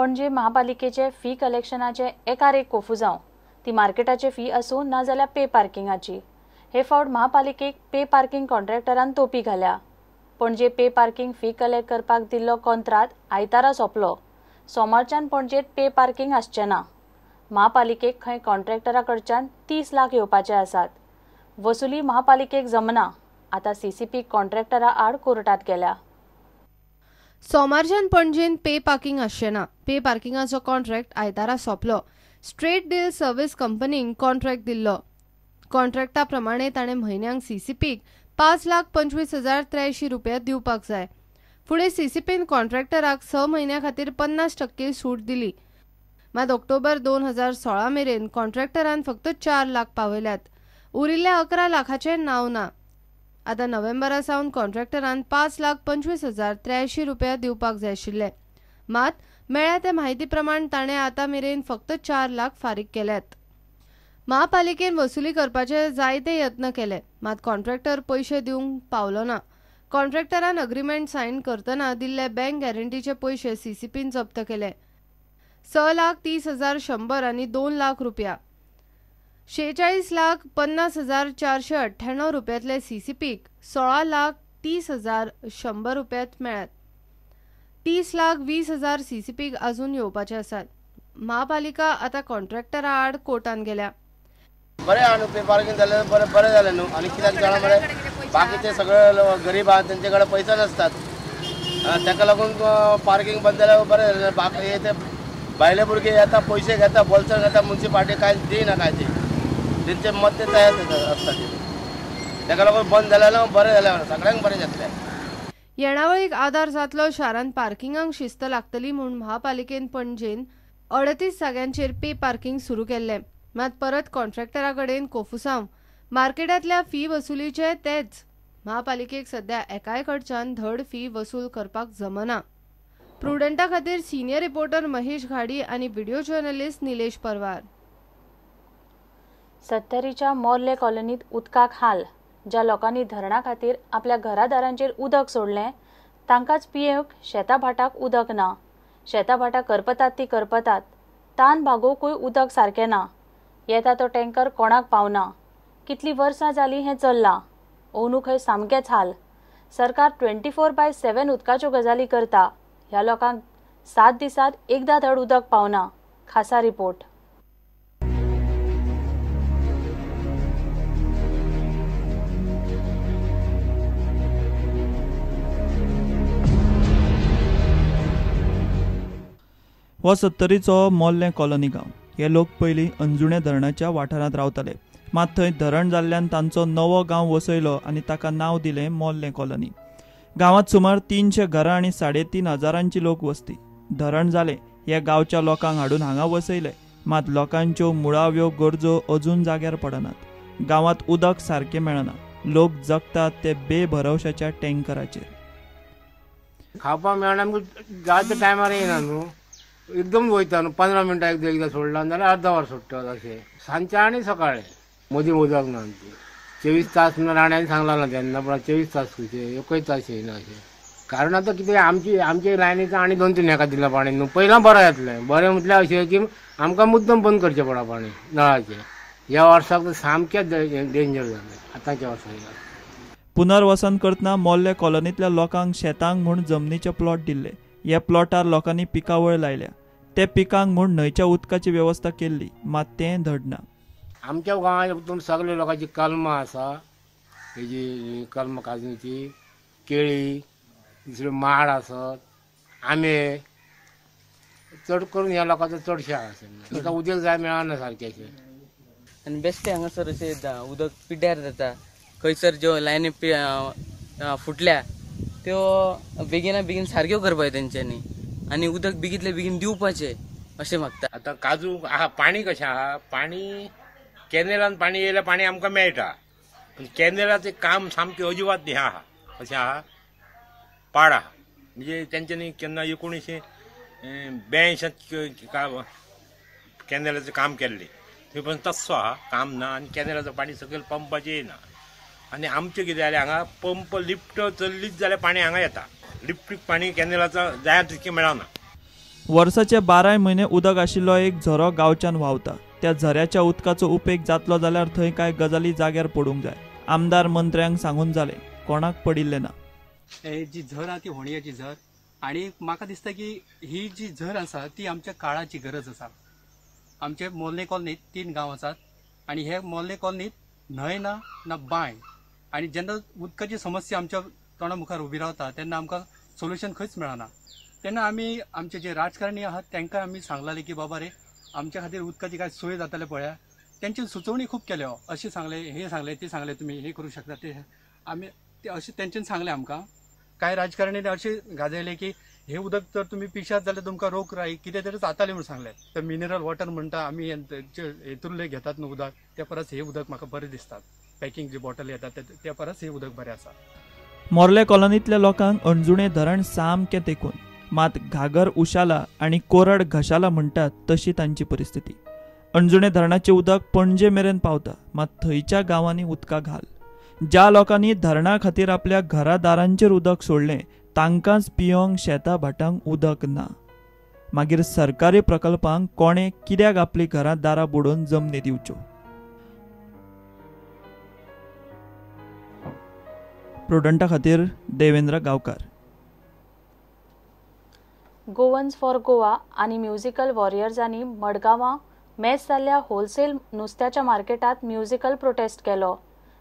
पणजे महापालिकेचे फी कलेक्शनाचे एकार एक कोफुजांव, ती मार्केटाचे फी आसूं ना जाल्यार पे पार्किंगाची. हे फावट महापालिकेक पे पार्किंग कॉन्ट्रॅक्टरान तोपी घाल्या. Panaji pay parking fee collect करपाक दिल्लो कॉन्त्रात आयतारा सोंपलो. सोमारच्यान पणजेत पे पार्किंग आसचें ना. महापालिकेक खंय कॉन्ट्रॅक्टरा कडच्यान 30 लाख येवपाचे आसात. वसुली महापालिकेक जमना. आतां सीसीपी कॉन्ट्रॅक्टरा आड कोर्टात गेल्या. सोमारच्यान पणजेन पे पार्किंग आसचें ना. पे पार्किंगाचो कॉन्ट्रॅक्ट आयतारा सोंपलो. स्ट्रेट डील सर्व्हिस कंपनीक कॉन्ट्रॅक्ट दिल्लो. कॉन्ट्रॅक्टा प्रमाणे ताणें म्हयन्यांक सीसीपीक 5,25,083 रुपया दिवपाक जाय. फुडें सीसीपीन कॉन्ट्रॅक्टराक 6 म्हयन्यां खातीर 50% सूट दिली. मात ऑक्टोबर 2016 मेरेन कॉन्ट्रॅक्टरान फक्त 4 लाख पावयल्यात. उरिल्ल्या 11 लाखाचें नांव ना. आतां नोव्हेंबरा सावन कॉन्ट्रॅक्टरान 5,25,083 रुपया दिवपाक जाय आशिल्ले. मात मेळ्ळ्या ते म्हायती प्रमाण ताणें आतां मेरेन फक्त 4 लाख फारीक केल्यात. महापालिकेन वसुली करपाचे जायते यत्न केले, मात कॉन्ट्रॅक्टर पयशे दिवंक पावलो ना. कॉन्ट्रॅक्टरान अग्रीमेंट सायन करतना दिल्ले बँक गॅरंटीचे पयशे सीसीपीन जप्त केले. 6,30,100 आनी 2 लाख रुपया, 46,50,498 रुपयांतले सीसीपीक 16,30,100 रुपयात मेळ्ळ्यात. 30,20,000 सीसीपीक अजून येवपाचे आसात. महापालिका आतां कॉन्ट्रॅक्टरा आड कोर्टान गेल्या. बरें आहा न्हू, पे पार्किंग जाल्यार बरें बरें जालें न्हू. आनी कित्याक जाणा मरे, बाकीचे सगळे गरीब आहा तेंचे कडेन पयशे नासतात, ताका लागून पार्किंग बंद जाल्यार बरें जालें. बाकी ते भायले भुरगे येता, पयशे घेता, बोल्सां घेता, मुन्सिपाल्टी कांय दिना काय ते तेंचे मत ते तयार आसता. ताका लागून बंद जाल्यार बरें जालें, सगळ्यांक बरें जातलें. येणावळीक आदार जातलो, शारांत पार्किंगाक शिस्त लागतली म्हूण महापालिकेन पणजेन 38 जाग्यांचेर पे पार्किंग सुरू केल्लें. मात परत कॉन्ट्रॅक्टरा कडेन कोफुसांव. मार्केटांतल्या फी वसुलीचे तेच. महापालिकेक सध्या एकाय कडच्यान धड फी वसूल करपाक जमना. प्रुडंटा खातीर सिनियर रिपोर्टर महेश घाडी आनी व्हिडिओ जर्नलिस्ट निलेश परवार. सत्तरीच्या मोर्ले कॉलनीत उदकाक हाल. ज्या लोकांनी धरणा खातीर आपल्या घरादारांचेर उदक सोडलें तांकांच पियेवंक शेताभाटाक उदक ना. शेताभाटां करपतात ती करपतात, तान भागोवकूय उदक सारकें ना. येता तो टँकर कोणाक पावना. कितलीं वर्सां जालीं हें चल्लां. अंदू खंय सामकेंच हाल. सरकार 24/7 उदकाच्यो गजाली करता. ह्या लोकांक 7 दिसांत एकदां धड उदक पावना. खासा रिपोर्ट. हो सत्तरीचो मोर्लें कॉलनी गांव. हे लोक पयलीं अंजुणे धरणाच्या वाठारांत रावताले. मात थंय धरण जाल्ल्यान तांचो नवो गांव वसयलो आनी ताका नांव दिलें मोर्लें कॉलनी. गांवांत सुमार 300 घरां आनी 3,500 लोक वस्ती. धरण जालें ह्या गांवच्या लोकांक हाडून हांगा वसयले, मात लोकांच्यो मुळाव्यो गरजो अजून जाग्यार पडनात. गांवांत उदक सारकें मेळना. लोक जगतात ते बेभरवशाच्या टँकराचेर. खावपाक मेळना, जाय त्या टायमार येना न्हू, एकदम वयता न्हू. 15 मिनटां एकदां एकदां सोडला जाल्यार अर्द वर सोडटा. अशें सांजचें आनी सकाळीं मदीं उदक ना. 24 तास राण्यान सांगला ना तेन्ना, पण 24 तास खंयचे एकय तास येयना अशें. कारण आतां कितें आमची आमचे लायनीचो आनी 2-3 हेका दिलां पाणी न्हू. पयलीं बरें येतलें, बरें म्हटल्यार अशें की आमकां मुद्दम बंद करचें पडा पाणी नळाचें. ह्या वर्साक सामकें डेंजर जालें आतांच्या वर्साक. पुनर्वसन करतना मोर्ले कॉलनींतल्या लोकांक शेतांक म्हूण जमनीचे प्लॉट दिल्ले. ह्या प्लॉटार लोकांनी पिकावळ लायल्या. ते पिकांक म्हूण न्हंयच्या उदकाची वेवस्था केल्ली, मात तें धडना. आमच्या गांवांत सगळे लोकांची कलमां आसा, हेजी कलमां काजूची, केळी, दुसरे माड आसत, आंबे, चड करून ह्या लोकांचो चडशे आसा. ताका उदक जाय मेळना सारकें. आनी बेश्टें हांगासर अशें उदक पिड्ड्यार जाता. खंयसर ज्यो लायनी फुटल्या त्यो बेगिना बेगीन सारक्यो करपाक तेंच्यांनी आनी उदक बेगीतले बेगीन दिवपाचें अशें मागता. आतां काजू आहा, पाणी कशें आहा, पाणी कॅनेलान पाणी येयल्यार पाणी आमकां मेळटा, पूण कॅनेलाचें काम सामकें अजिबात हें आहा, कशें आहा पाड आहा. म्हणजे तेंच्यांनी केन्ना 1982 कॅनेलाचें काम केल्लें, थंय पण तस्सो आहा काम ना. आनी कॅनेलाचें पाणी सकयल पंपाचें येयना. आनी आमचें कितें जालें हांगा पंप लिफ्ट चल्लीच जाल्यार पाणी हांगा येता, लिफ्टीक पाणी कॅनेलाचो जाय तितकें मेळना. वर्साचे 12 म्हयने उदक आशिल्लो एक झरो गांवच्यान व्हांवता. त्या झऱ्याच्या उदकाचो उपेग जातलो जाल्यार थंय कांय गजाली जाग्यार पडूंक जाय. आमदार मंत्र्यांक सांगून जालें, कोणाक पडिल्लें ना. जी झर आहा ती होणयाची झर आनी म्हाका दिसता की ही जी झर आसा ती आमच्या काळाची गरज आसा. आमचे मोर्ले कॉलनीत 3 गांव आसात आनी हे मोर्ले कॉलनीत न्हंय ना ना बांय आनी जेन्ना उदकाची समस्या आमच्या तोंडा मुखार उबी रावता तेन्ना आमकां सोल्युशन खंयच मेळना. तेन्ना आमी आमचे जे राजकारणी आहात तांकां आमी सांगलाले की बाबा रे आमच्या खातीर उदकाची काय सोय जाताले पळया. त्यांची सुचोवणी खूब केल्यो, अशें सांगलें, हें सांगलें, तें सांगलें, तुमी हें करूं शकता ते आमी ते अशें तेंच्यानी सांगलें आमकां. कांय राजकारण्यांनी अशें गाजयलें की हे उदक जर तुमी पिशात जाल्यार तुमकां रोग राय कितें तरी जातालें म्हूण सांगलें. तर मिनरल वॉटर म्हणटा आमी हेतूरले घेतात न्हू उदक, त्या परस हे उदक म्हाका बरें दिसतात. पॅकिंग जे बॉटल येतात त्या परस हे उदक बरें आसा. मोर्ले कॉलनींतल्या लोकांक अंजुणे धरण सामकें तेंकून, मात घागर उशाला आनी कोरड घशाला म्हणटात तशी तांची परिस्थिती. अंजुणे धरणाचें उदक पणजे मेरेन पावता, मात थंयच्या गांवांनी उदका घाल. ज्या लोकांनी धरणा खातीर आपल्या घरादारांचेर उदक सोडलें तांकांच पियोंक शेता भाटांक उदक ना. मागीर सरकारी प्रकल्पांक कोणें कित्याक आपली घरां दारां बुडोवन जमनी दिवच्यो? प्रुडंटा खातीर देवेंद्र गांवकार. गोवन्स फॉर गोवा आनी म्युझिकल वॉरियर्सांनी मडगांवां मेस जाल्ल्या होलसेल नुस्त्याच्या मार्केटांत म्युझिकल प्रोटेस्ट केलो.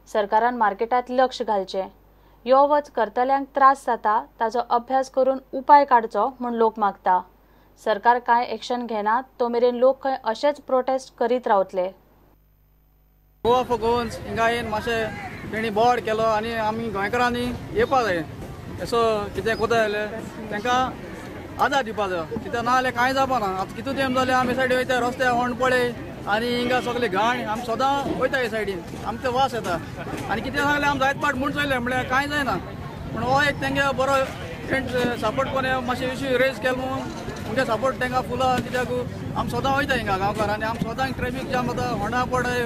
सरकारान मार्केटांत लक्ष घालचें, यो वच करतल्यांक त्रास जाता ताजो अभ्यास करून उपाय काडचो म्हूण लोक मागता. सरकार कांय एक्शन घेना तो मेरेन लोक खंय अशेच प्रोटेस्ट करीत रावतले. गोवा फॉर गोवन्स हिंगा येवन मातशें तेणी बोर्ड केलो आनी आमी गोंयकारांनी येवपा जाय, असो कितें कोता जाल्यार तांकां आदार दिवपा जाय, कित्याक ना जाल्यार कांय जावपा ना. आतां कितू तेंप जालें आमी सायडीन वयता रस्त्यार होंड पळय आनी हिंगा सगळे घाण, आमी सदां वयता हे सायडीन, आमकां वास येता आनी कितें सांगलें आमी जायत पाट म्हूण चोयलें म्हळ्यार कांय जायना. पूण हो एक तेंगे बरो सपोर्ट कोण मातशें इश्यू रेज केलो म्हणून तुमगे सपोर्ट तांकां फुलां, कित्याक आमी सदां वयता हिंगा गांवकार आनी आमी सदां ट्रॅफीक जाम जाता, होंडा पडय,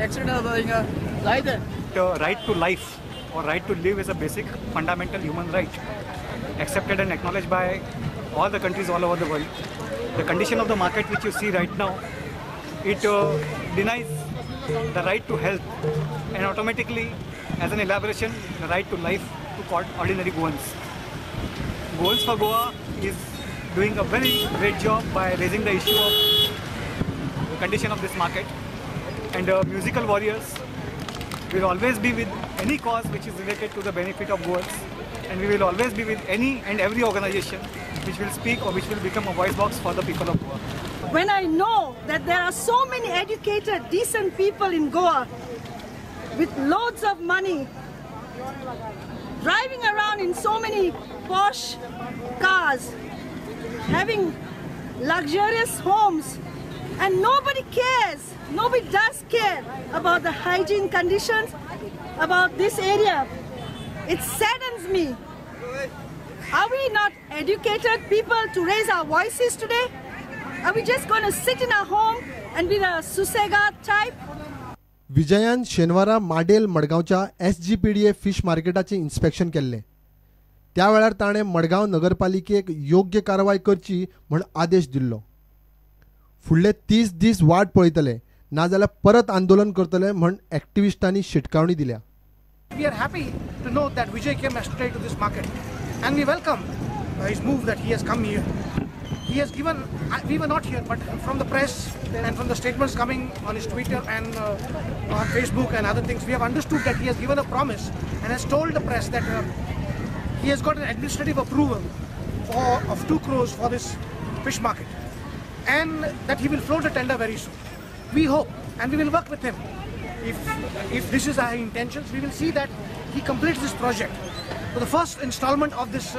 एक्सिडंट जाता हिंगा जायते. Right to life or right to live is a basic fundamental human right accepted and acknowledged by all the countries all over the world. The condition of the market which you see right now, it denies the right to health and automatically, as an elaboration, the right to life to ordinary Goans. Goans for Goa is doing a very great job by raising the issue of the condition of this market, and musical warriors will always be with any cause which is related to the benefit of Goans, and we will always be with any and every organization which will speak or which will become a voice box for the people of Goa. When I know that there are so many educated, decent people in Goa with loads of money, driving around in so many posh cars, having luxurious homes, and nobody cares, nobody does care about the hygiene conditions, about this area. It saddens me. Are we not educated people to raise our voices today? Are we just going to sit in our home and be the Susega type? विजयान शेनवारा model मडगांवच्या SGPDA fish मार्केटाचें inspection केल्लें. त्या वेळार ताणें मडगांव नगरपालिकेक योग्य कारवाय करची म्हूण आदेश दिल्लो. फुडले 30 दीस वाट पळयतले, नाजाल्यार परत आंदोलन करतले म्हूण एक्टिविस्टांनी शिटकावणी दिल्या. We are happy to know that Vijay came yesterday to this market and we welcome his move that he has come here. He has given, we were not here, but from the press and from the statements coming on his Twitter and on Facebook and other things, we have understood that he has given a promise and has told the press that he has got an administrative approval of 2 crores for this fish market and that he will float a tender very soon. We hope and we will work with him. If this is our intentions, we will see that he completes this project. So the first installment of this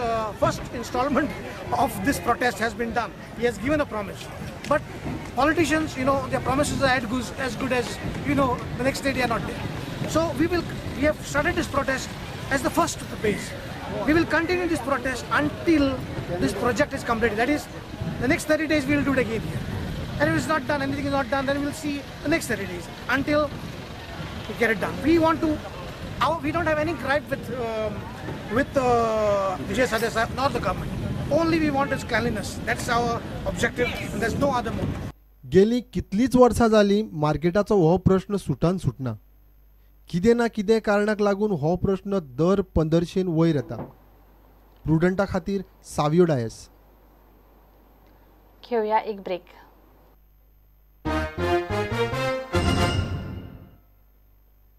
protest has been done. He has given a promise. But politicians, you know, their promises are as good as, you know, the next day they are not there. So we have started this protest as the first of the base. We will continue this protest until this project is completed. That is, the next 30 days we will do it again here. And if it's not done, anything is not done, then we will see the next 30 days until we get it done. We want to, we don't have any gripe with Vijay Sardesai nor the government. Only we want is cleanliness. That's our objective and there's no other motive. गेली कितलींच वर्सां जालीं मार्केटाचो हो प्रश्न सुटान सुटना. कितें ना कितें कारणाक लागून हो प्रश्न दर पंदरशेन वयर येता. प्रुडंटा खातीर सावियो डायस. घेवया एक ब्रेक.